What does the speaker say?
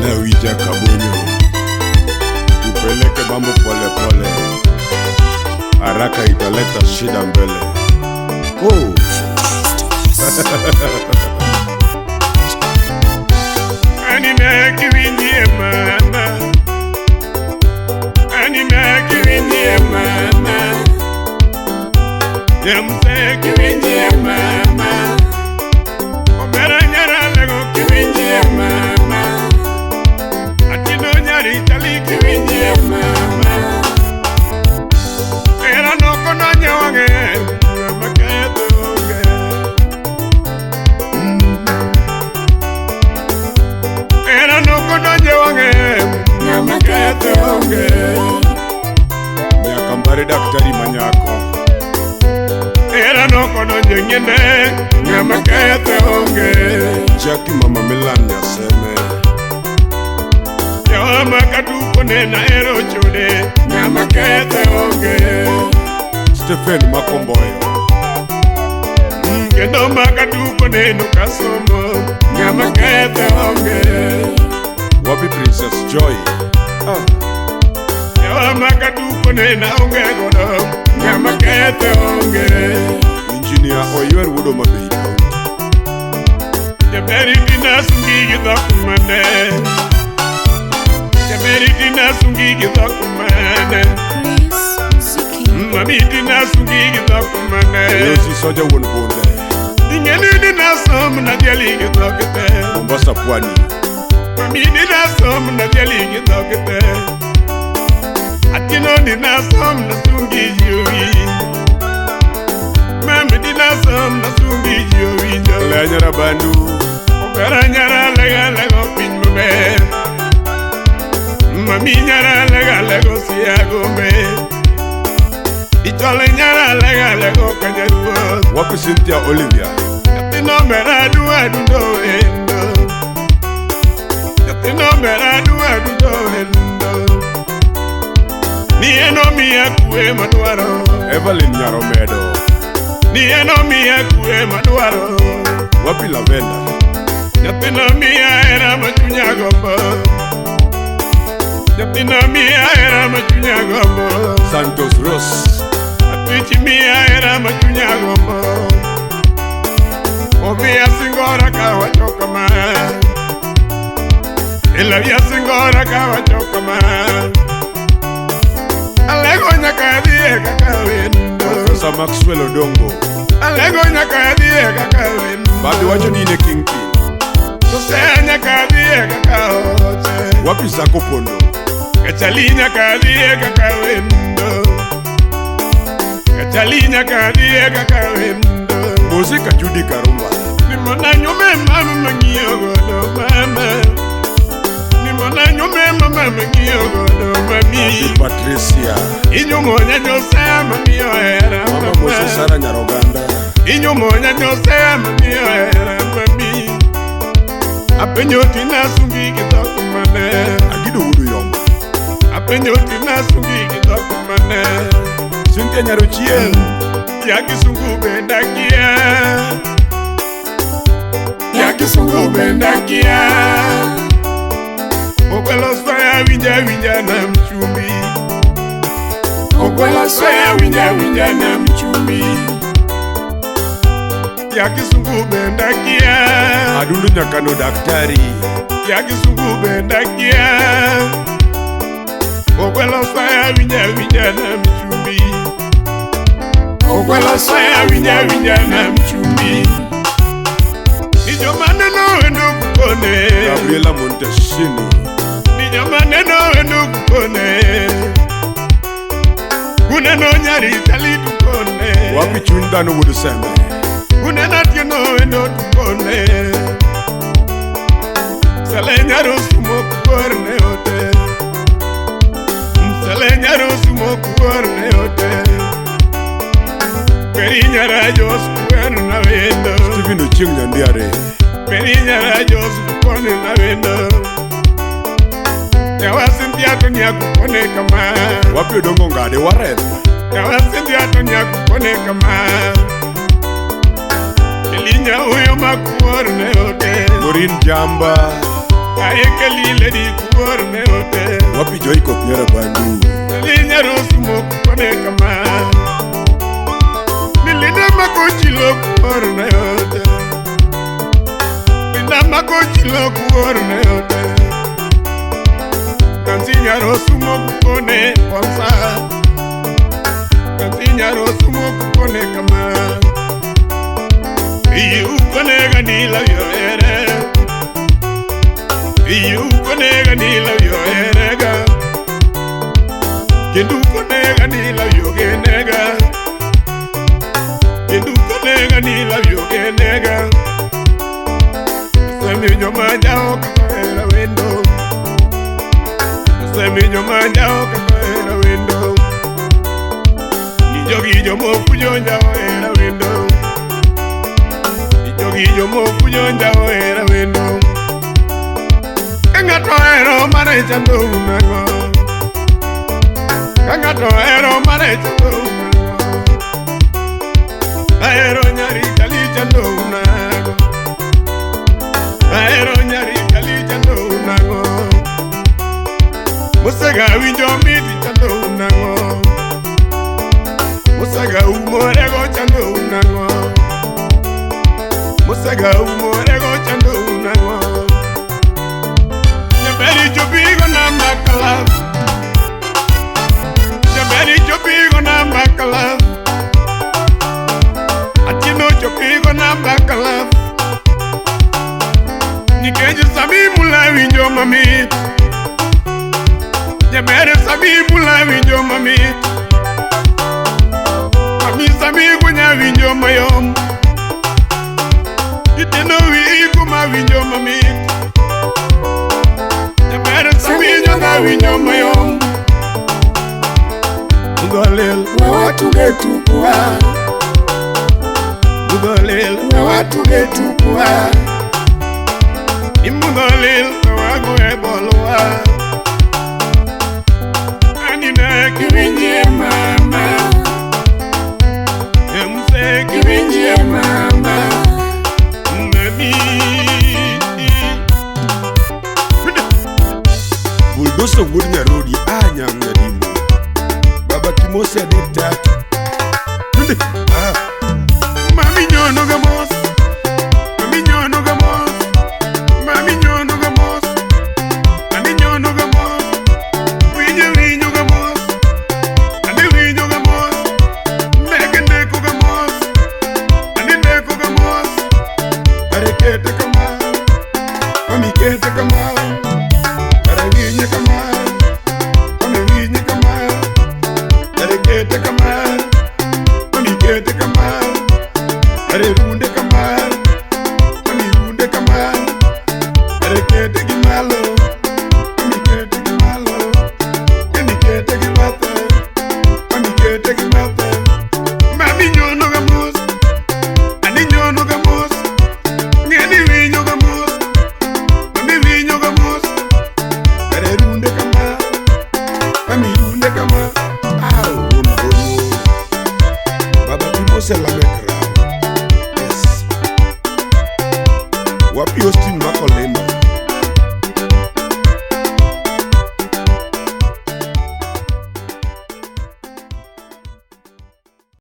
Lawija Kabonyo. Upeleke mambo pole pole, haraka italeta shida mbele. Oh. Anina kiwinjie mama, anina kiwinjie mama, yamse kiwinjie mama, omera nyara lego kiwinjie mama, atino nyari tali kiwinjie mama, era no kono nyawange, makato. Era no kono nyawange, makato. Nyakambare daktari manyako. Era no kono nyengene, makato. Jackie mama Milan nyaseme. Yawa makatu kone na ero chode, makato. Stephen Makomboyo. Kendo makatu kone no kasomo, makato. Wapi Princess Joy. Ah. Yawa makatu kone na onge godo, makato. Engineer Oywer Wudo Mabei County. Jaberi dina sungi gidokumane, Jaberi dina sungi gidokumane, Mami dina sungi gidokumane, Yosi Soja won bonde. Ingeni dina som na jeli gidokete, Mombasa Pwani. Mami dina som na jeli gidokete, Atino dina som na sungi jiwi, Mami dina som na sungi jiwi jo. Lenyara bandu. Opera nyara lega lego piny maber, Mami nyara lega lego siagombe, Ichole nyara lega lego kanyaruoth, Wapi Cynthia Olivia. Nyathino mera dwa dundo endo, Nyathino mera dwa dundo endo, Ni en omiya kwe madwaro, Evelyn Nyaromedo. Ni en omiya kwe madwaro, Wapi Lavenda. Nyathino miya hera ma chunya gombo, Nyathino miya hera ma chunya gombo, Santos Rose. Atwichi miya hera ma chunya gombo, Omiya singora ka wacho kama, Elavia singora ka wacho kama, Alego nyaka adhiye kaka wendo, Professor Maxwell Odongo. Alego nyaka adhiye kaka wendo, Babi wacho ni in e kingpin. Tosea nyaka adhiye kaka oche, Wapi Sako Pondo. Kachali nyaka adhiye kaka wendo, Kachali nyaka adhiye kaka wendo, Mosika Judy Karumba. Nimona nyume mama mang'iyo godo mama, Nimona nyume mama mang'iyo godo mami, Wapi Patricia. Inyumo nyanyosea mami ohera Mama Mose mama, Sara Nyaroganda. Inyumo nyanyosea mami ohera mami, Apenyo tina sungi gi dhok mane, Agido Wudu Yomba. Apenyo tina sungi gi dhok mane, Cynthia Nyarochiel. Ya kisungu benda kia, Ya kisungu benda kia, Okwelo soya winja winja na mchumbi, Okwelo soya winja winja na mchumbi, Ya kisungu benda kia, Adundu Nyakano daktari. Ya kisungu benda kia, Okwelo soya winja winja na mchumbi, Okwelo soya winja winja na mchumbi, Nijo maneno endo kukone, Gabriela Montesini. Nijo maneno endo kukone, Uneno nyari tali tukone, Wapi chuny dhano wuod Seme. Uneno atieno endo tukone, Sele nyaro sumo kuor ne ote, Sele nyaro sumo kuor ne ote, Peri nyara jos kuor na wendo, Stephen Ochieng Nyandiare. Peri nyara jos kuor na wendo, Yawa Cynthia to nyakukone kama, Wapi Odongo Ngade Warren. Yawa Cynthia to nyakukone kama, Elinya huyo makuor ne ote, Maureen Jamba. Aekelile di kuor ne ote. Wapi Joy Kok nyara bandu. Linya rosumo kone kama. Nilinda makochilo kuor ne ote. Linda makochilo kuor ne ote. Kansinya rosumo kone ponsa. Kansinya rosumo kone kama. Iyu kone ganila yo ere. Iyu kone ganila yo erega. Kendu kone ganila yo genega. Kendu kone ganila yo genega. Semi majao kakera wendo. Semi majao kakera wendo. Ni jogi jomo pujo njao era wendo. Ni jogi jomo pujo njao era wendo. Kangato ero mare chando unango. Kangato ero mare chando unango. Aero nyari kali chando unango. Aero nyari kali chando unango. Musaga winjo miti chando unango. Musaga umorego chando unango. Musaga umorego chando unango. Jaberi chopigo na makala. Jaberi chopigo na makala. Achino chopigo na makala. Nikeje sami mula winjo mami. Jaberi sami mula winjo mami. Mami sami gunya winjo mayom. Iteno wi kuma winjo mami. Mudolel watugetukua. Mudolel watugetukua. Imudolel wago ebolwa. Anina kiwinje mama. Emse kiwinje mama. Mami Buldoso wuod Nyarodi a nyam nyadimo. Baba Kimose adek tatu. Twende. Ah. Mami nyono gamos. Mami nyono gamos. Mami nyono gamos. Ani nyono gamos. Winyo winyo gamos. Ani winyo gamos. Meke neko gamos. Ani neko gamos. Are kete kama. Mami kete kama. Are winye kama. Mami winye kama. Are kete kama. Mami kete kama. Are runde kama. Mami runde kama. Are kete gi malo. Mami kete gi malo. Mami kete gi bathe. Mami kete gi bathe. Mami nyono gamos. Ani nyono gamos. Ngeni winyo gamos. Mami winyo gamos. Are runde kama. Mami runde kama. Au wuon. Baba Kimose Lamek Rao. Yes. Wapi Austin Makolin.